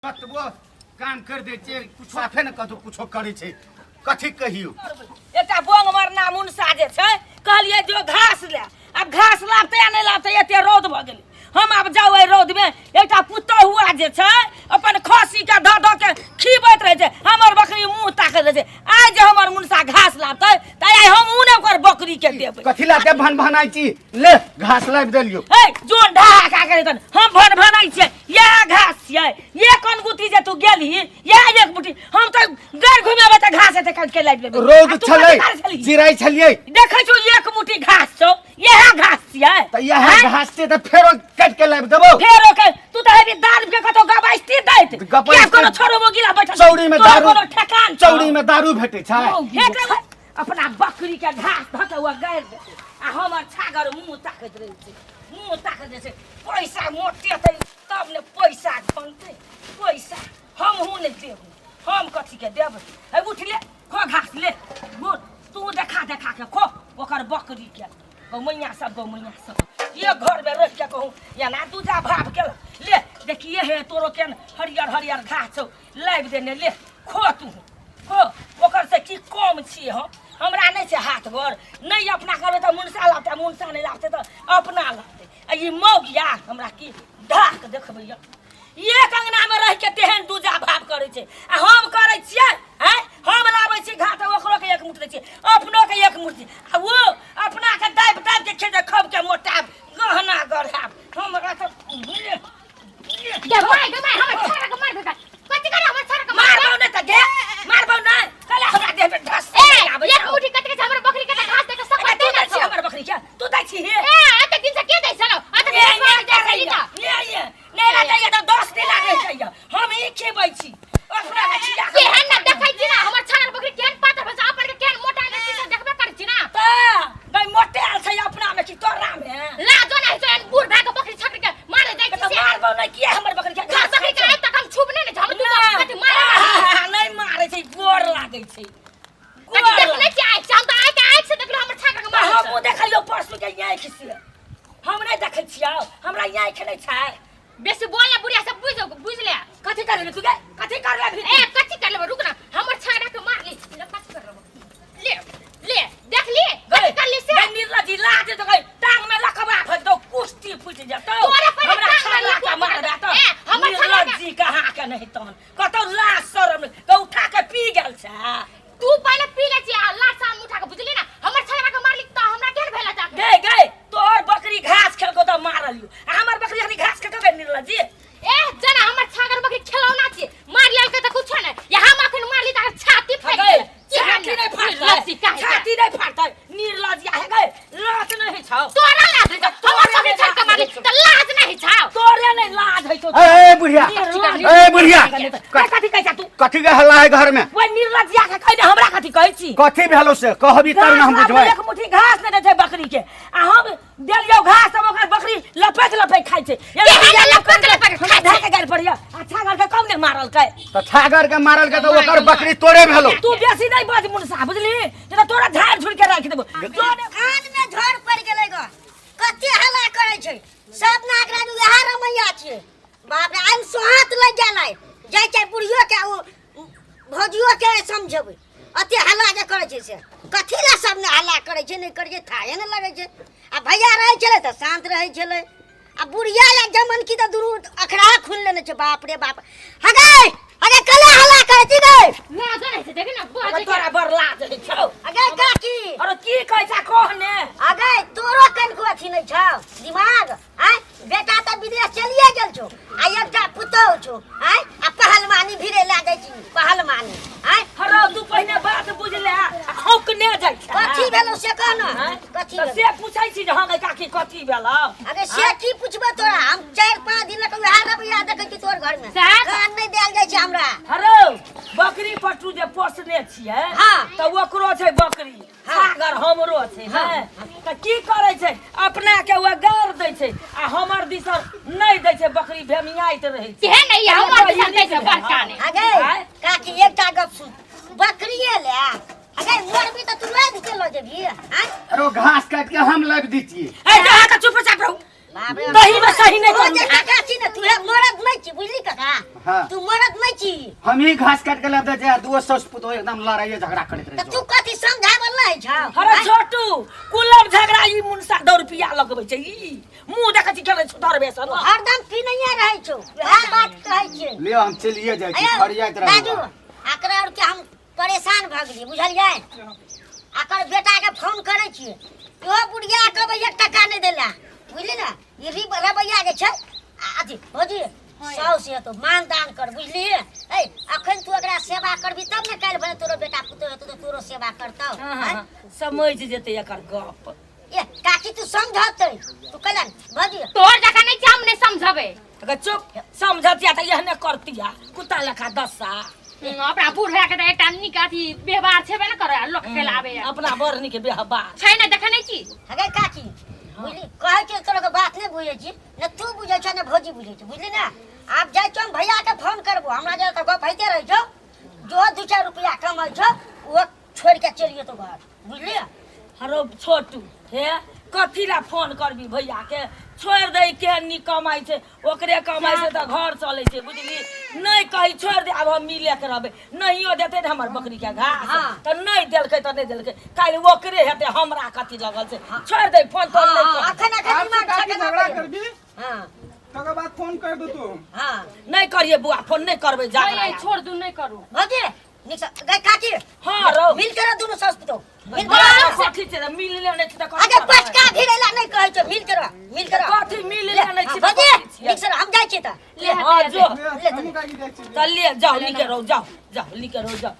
कतबो काम कर दै छियै, साफे ने कतौ कुछो करै छै। कथी कहियौ? एकटा बोंग मरना मुनसा जे छै, कहलियै जो घास ले। आब घास लाबतै या नहि लाबतै? एते रौद भऽ गेलै, हम आब जाउ एहि रौदमे? एकटा पुतहुआ जे छै, अपन खस्सीके धऽ धऽ के खिबैत रहै छै, हमर बकरी मुँह ताकैत रहै छै। आइ जे हमर मुनसा घास लाबतै तऽ आइ हमहूँ ने ओकर बकरीके देबै। कथी ला के भन भनाइ छी? ले, घास लाबि देलियौ। हे जोन ढाहा का करे तन हम भन भनाइ छियै। इएह घास छियै, ये कोन गुती जे तू गेलही, इएह एक बुटी। हम तऽ गैर घुमेबै तऽ घास एते काटि के लाबि लेबै। रौद आ तू छलै, कथी करै छलही? चिड़ै छलियै। देखै छौ, एक मुट्ठी घास छौ, इएह घास छियै। तऽ इएह आँय? घास छै तऽ फेरो काटि के लाबि देबौ। फेरो के तू तऽ हेबी दाल के कतौ गबाइस्ती दैत। गबाइस्ती- किया कोनो छोरो मोगिला बैठल चौड़ी में तोहर दारू कोनो ठेकान छौ? चौड़ी में दारू भेटै छै। हे के अपना बकरी के घास धऽ के ओ गाड़ि देतै आ हमर छागर मुँह ताकैत रहै छै, मुँह ताकैत रहै छै। पैसा मोटेतै तब ने पैसा बनतै। पैसा हमहूँ नहि देबू, हम कथीके देबै? हे उठ, ले खो घास, ले बोल तू देखा देखा के खो ओकर बकरी के। गौ मैया सब, गौ मैया सब ये घर में रह के कहूँ एना दूजा भाव केलक। ले देखिए, हे तोरो केन हरियर हरियर घास छौ, लाबि देने, ले खो तू खो। ओकर से की कम छियै हम? हमरा नहि छै हाथ गोर? नहि अपना करबै तऽ मुनसा लाबतै, मुनसा नहि लाबतै तऽ अपना लाबतै। आ ई मौगिया हमरा की ढाक देखबैया? एक अंगनामे रहि के तेहन दूजा भाव करै छै आ हम करै छियै? आँय, हम लाबै छी घाट, ओकरो के एक मुठ दै छियै, अपनो के एक मुठ दै, आ ओ अपना के दाबि दाबि के खेतै, खब के मोटाब गहना गढ़ाब। हमरा तऽ गे माय, गे माय, हमर छाड़ा के मार देता। कथी करे हमर छाड़ा के? मारबौ नहि तऽ गे, मारबौ नहि। कला हमरा देह पे ढस ए नहि आबै एक छौ। मुट्ठी कथी के छै? हमर बकरी के तऽ घास दे के सब अरे तू देने दै छी छौ। हमर बकरी के? तू दै छी हे? ए, एते दिन से के दै छलौ? एते दिन ये से ये दै छली करैया तऽ ये ये नहि रहतै तऽ 10 दिन लागै छै, हम ई खेबै छी अपना के खिया के। केहन ना देखै छी ना हमर छाड़ा के बकरी केहन पातर भेल छै, अपन के केहन मोटा भेल छै, से देखबे करै छी ना। तऽ गई मोटे आयल छै अपना में कि तोरा में? लाजो नहि छै, एहन बूढ़ भए के बकरी छकरी के मारे जाइ छी तऽ से। मारबौ नहि किया हमर बकरी के? तोहर घास बकरी के खाइ आइ तक हम छुबने नहि छी, हम छौ। तू कथी मारे? नहि मारै छै, गोर लागै छै। कथी गोर देखने छी आँखि से? हम तऽ आइ के आँखि से देखलहुँ हमर छागर के तऽ मारै हमहूँ छै। देखलियौ परसू के आँखि से। हम नहि देखै छियौ? हमरा आँखि नहि छै? बेसी बोल ना बुढ़िया सब, बुझ बुझ ले। कथी कर लेबी तू गे? कथी कर लेबी? ए, कथी कर लेबो? रुक ना, हमर छाड़ा के मार ली ले, कथी कर लेबो? ले ले, देख ली कथी कर ली से। गई निर्लज्जी, लाज तो गई टांग में लकवा फट दो, कुश्ती फूट जतो। तोरा पहिले हमरा टांग में छाला के लकवा मार फुटि तो। ए, हमर छाला के- निर्लज्जी कहाँ के नहीं तहन कतौ लाज शरम नहीं, तो उठा के पी गेल छै। तू पहिले पी ले छी आ लाज साम उठा के, बुझली ना? हमर छाड़ा के मारली त हमरा केहन भेला जाके? गई गई, तोहर बकरी घास खेलको तऽ मारलियो आ हमर बकरी अखनी घास खेलको गई निर्लज्जी? ए जना हमर छागर बकरी खेलौना छी, मार लेल के त कुछो नै, या हम अखन मारली त छाती फाटि गई गेल। छाती नहीं फाटतै। निर्लज्जी काहे के? छाती नहीं फाटतै निर्लज्जी आहे गई, लाज नहीं छौ? तोरा लाज है? हमर बकरी छाड़ के मारली त लाज नहीं छौ? तोरे नहीं लाज है छौ। ए ए बुढ़िया, ए बुढ़िया। कथी कहै छा तू? कथी के हल्ला है घर में? ओइ निर्लज्जिया के कहि दे, हमरा कथी कहै छी? कथी भेलो से कहबी तब ने हम घास बुझबै। एक मुट्ठी घास नहि दै छै बकरी के आ हम देलियौ घास तब ओकर बकरी लपक लपक खाइ छै। केहन ने लपक लपक खाइ छै? के गारि पड़िया आ छागर के कम ने मारलकै? तऽ छागर के मारल के तऽ ओकर बकरी तोरे भेलो। तू बेसी नहि बाज मुनसा, बुझली? नहीं तऽ तोरा झाड़ि झुड़ि के राखि देबो। कान में झड़ पड़ गेलै ग, कते हल्ला करै छै सब। नागराज उएह रमैया छियै। बाप रे, आइमे सोहात लागि गेलै। जाइ छै बुढ़ियो के ओ भौजियो के समझेबै। अते हल्ला जे करै छै से कथी लए सब ने हल्ला करै छै? नहि करै छै, थाहे ने लगै छै। आ भैया रहै छलै तऽ शान्त रहै छलै, आ बुढ़िया या जमन की तऽ दुनू अखड़ा खुलि लेने छै। बाप रे बाप, हगे हगे, कले हल्ला करै छी गै? लाज नहि छै, देखी ना बाजे। तोरा बड़ लाज होइ छौ। अगे काकी। अरे की कहै छ कह ने। अगे तोरो कनिको अथी नहि छौ दिमाग? आँय, बेटा तऽ विदेश चलिए गेल छौ आ एकटा पुतहु छौ। आँय, आ पहलवानी भिड़े लए जाइ छी पहलवानी। आँय। हरो तू पहिने बात बुझले आ हौकने जाइ छ। कथी भेलौ से कह ने। आँय? कथी तऽ भेलौ? से पूछै छी जे हँ गै काकी, कथी भेलौ? अगे से की पुछबै तोरा? हम 4-5 दिन लग वएह रवैया देखै छी तोर घर में। साहब। कान नहि देल जाइ छै हमरा। हरो बकरी पटरू जे पोसने छियै तऽ ओकरो छै बकरी, छागर हमरो छै ने, तऽ की करै छै? अपना के ओ गार दै छै आ हमर दिसर नहि दै छै, बकरी भेमियाइत रहै छै। केहन नहीं हमर दिसन दै छै बड़का ने। अगे आँय? काकी, एकटा गप सुन, बकरिए ले अगे मरबी तऽ तू लादि के लऽ जेबही? आँय? अरे ओ घास काटि के हम लाबि दै छियै। ए जहाँ तऽ चुपचाप रहू। बाप रे। दही में सही नहि ओ करू। जे काका छी ने, तू हे मरद नहि छी, बुझली काका? हाँ। तू मरद नहीं छी। हम ही घास काट के लाब दे छै, दुओ सास पुतोह एकदम लड़ाइए झगड़ा करैत तऽ रहै तू छौ। कथी समझावल नहीं छौ? अरे आँय? छोटू कुलम झगड़ा ई मुनसा 2 रुपया लगबै छै ई मुँह देखै छी खेलै छौ दरबेसन। हरदम पीनैये रहै छौ, वएह बात कहै छियै। लिअ हम चलिए जाइ छी, अयौ, फरियाइत रहू। राजू, एकरा आओर के हम परेशान भऽ गेलियै बुझलियै। एकर बेटाके फोन करै छियै, इहो बुढ़िया कहबै 1 टका नहि देला बुझली ने। ई रवैया जे छै अथी भौजी सौ से हेतौ मान दान कर बुझलियै। ऐ अखन तू एकरा सेवा करबी तब ने काल्हि भने तोरो बेटा पुतोह हेतौ तऽ तोरो सेवा करतौ। हाँ, हाँ, समझ जेतै एकर गप। ए काकी तू समझतै, तू कैला भौजी तोहर जकाँ नहि छै, हम नहि समझबै। अगर चुप समझतिया तऽ एहने करतिया कुत्ता लेखा दशा। अपना बूढ़ भए के तऽ एकटा नीक अथी व्यवहार छेबे ने करे, लोक के लाबे अपना बड़ नीक व्यवहार छै ने, देखे नहि छी। हगे काकी बुझली कहै छियै तोरा के बात नहि बुझै छी ने, तू बुझै छ ने भौजी बुझै छ बुझली ने। आब जाइ छौ हम भैया के फोन करबो, हमरा जे तऽ गप होइते रहै छौ, जो 2-4 रुपया कमाइ छौ ओ छोड़ि के चलि जेतौ घर बुझली। हरो छोटू हे कथी ला फोन करबी भैया के, छोड़ि दे केहन नीक कमाइ छै ओकरे कमाइ छै तऽ घर चलै छै बुझली। नहि कही छोड़ि दे आब हम मिले के रहबै, नहियो देतै ने हमर बकरी के घास हाँ। तऽ नहि देलकै तऽ नहि देलकै, काल्हि ओकरे हेतै हमरा कथी लगल छै, छोड़ि दे फोन तोन नहि कर। अखन अखन आब दिमाग काकी ठेकाना झगड़ा पड़ि। करबी हाँ। तकर बाद फोन कर दू तू। हाँ। नहि करियै बुआ फोन नहि करबै जा। नहीं, छोड़ दू नहीं करू भौजी नीक से गै काकी। हाँ रौ मिल के रह दुनू सास पुतोह मिल के हाँ, रह। कथी छै मिल लेने छी तऽ कथी अगे करबै? पटका भिड़ैला नहि कहै छौ, मिल के रह, मिल के रह। कथी मिल लेने छी तऽ भौजी कथी छियै? नीक से रह, हम जाइ छियै तऽ। ले हाँ, जो। ले, हमहूँ काकी जाइ छी। तऽ ले जाओ नीके रहो, जाओ जाओ नीके रहो जाओ।